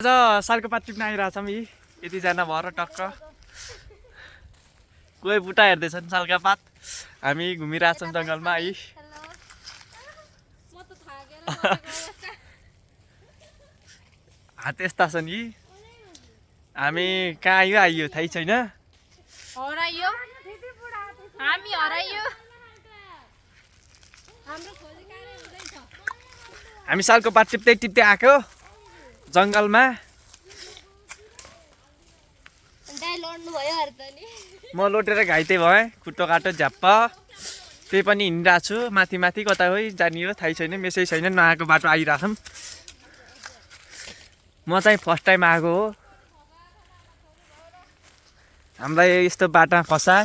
आज सालको पात टिप्न आइरहेछौँ यी यतिजना भएर टक्क कोही बुटा हेर्दैछन् सालका पात हामी घुमिरहेछौँ जङ्गलमा यी हात यस्ता छन् यी हामी कहाँ आइयो थाहै छैन हामी सालको पात टिप्दै टिप्दै आएको जङ्गलमा म लोटेर घाइते भएँ खुट्टो काटो झ्याप्प त्यही पनि हिँडिरहेको छु माथि माथि कता हो जाने हो थाहै छैन मेसै छैन नआएको बाटो आइरहेछौँ म चाहिँ फर्स्ट टाइम आएको हो हामीलाई यस्तो बाटोमा फसा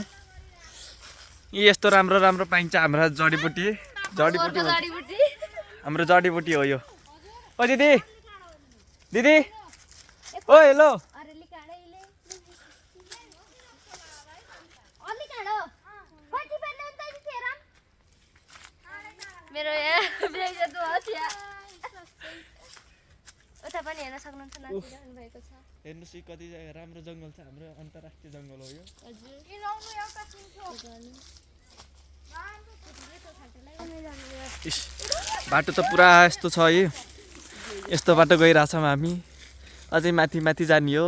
यस्तो राम्रो राम्रो पाइन्छ हाम्रो जडीबुटी हाम्रो जडीबुटी हो यो ओ दिदी दिदी ओ हेलो मेरो यहाँ ब्रेक त हसिया उता पनि हेर्न सक्नुहुन्छ नाचिरहनु भएको छ हेर्नुस् कति राम्रो जङ्गल छ हाम्रो अन्तर्राष्ट्रिय जङ्गल हो यो हजुर के लाउनु एउटा चिन्थो बाटो त पुरा यस्तो छ है यस्तो बाटो गइरहेछौँ हामी अझै माथि माथि जाने हो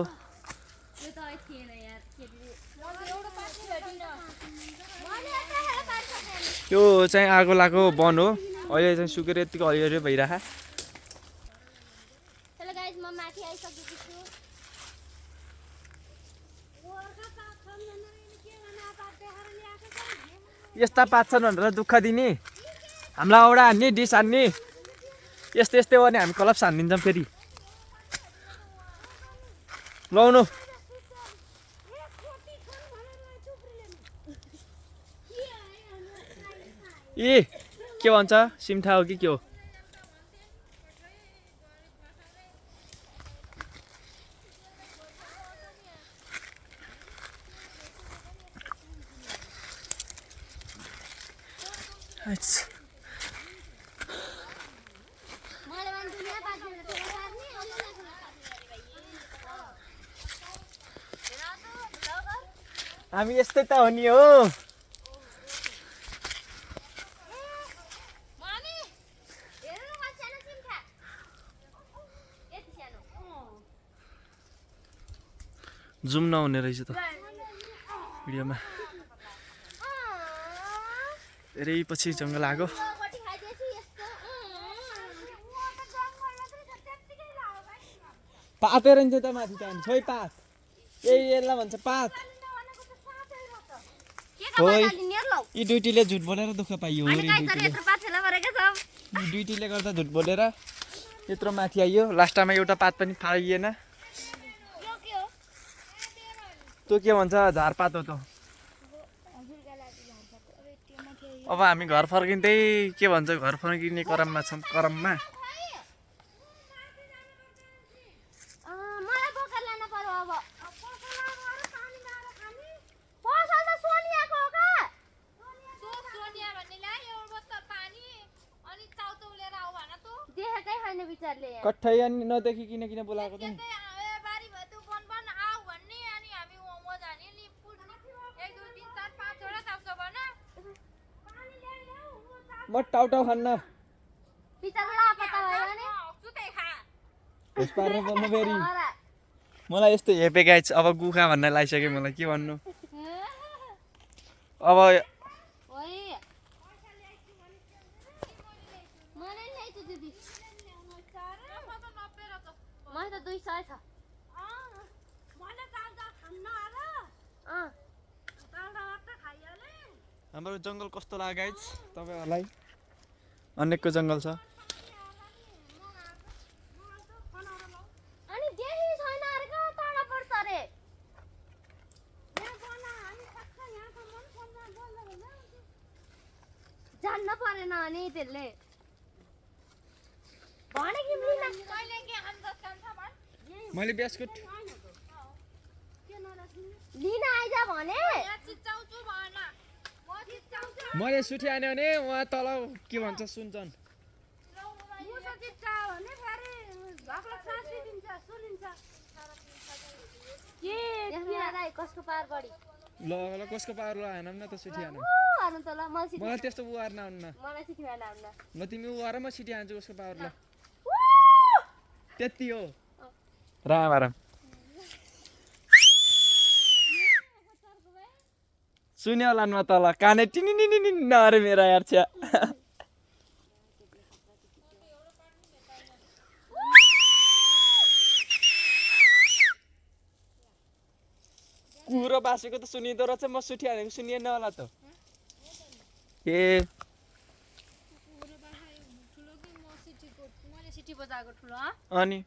यो चाहिँ आगो लाएको वन हो अहिले चाहिँ सुकेर यतिको हरियो भइरहेको हेलो गाइस म माथि आइसकेको छु यस्ता पात छन् भनेर दुःख दिने हामीलाई औडा हान्ने डिस हान्ने यस्तै यस्तै हो भने हामी कलप्स हानिदिन्छौँ फेरि लाउनु ए के भन्छ सिम्ठा हो कि के हो हामी यस्तै त हो नि हो जुम नहुने रहेछ त भिडियोमा धेरै पछि जङ्गल आएको पातेर नि त माथि त छोइ पात यही यसलाई भन्छ पात हो यी दुईटीले झुट बोलेर दुःख पाइयो दुईटीले गर्दा झुट बोलेर यत्रो माथि आइयो लास्टमा एउटा पात पनि पाइएन त्यो के भन्छ झारपात हो त अब हामी घर फर्किँदै के भन्छ घर फर्किने क्रममा छौँ क्रममा कठै अनि नदेखिकन किन बोलाएको त म टाउटाउ खान्न फेरि मलाई यस्तो हेपे गाइस अब गुखा भन्न लागिसक्यो मलाई के भन्नु अब हाम्रो जङ्गल कस्तो लाग्यो गाइस तपाईहरुलाई अनेकको जङ्गल छ जान्न परेन अनि त्यसले मैले बिस्कुट लिन आइजा भने मैले सुठी आने भने उहाँ तल के भन्छ सुन्छन् भने फेरि झक्ला साथी दिन्छ के कसको पार बढी ल ल कसको पावर ल हानौँ न त सिटी हानौँ हानु त ल मलाई सिटी मलाई त्यस्तो उहार नआउन्न मलाई सिटी हान आउन ल तिमी उहार म सिटी हान्छु उसको पावर ल त्यति हो राम राम सुन्यो होला न तल काने टिनिनिनि नअरे मेरो यार छ्या कुरो बासेको त सुनिँदो रहेछ म सुठी हानेको सुनिएन होला त ए सिटी बजाएको ठुलो अनि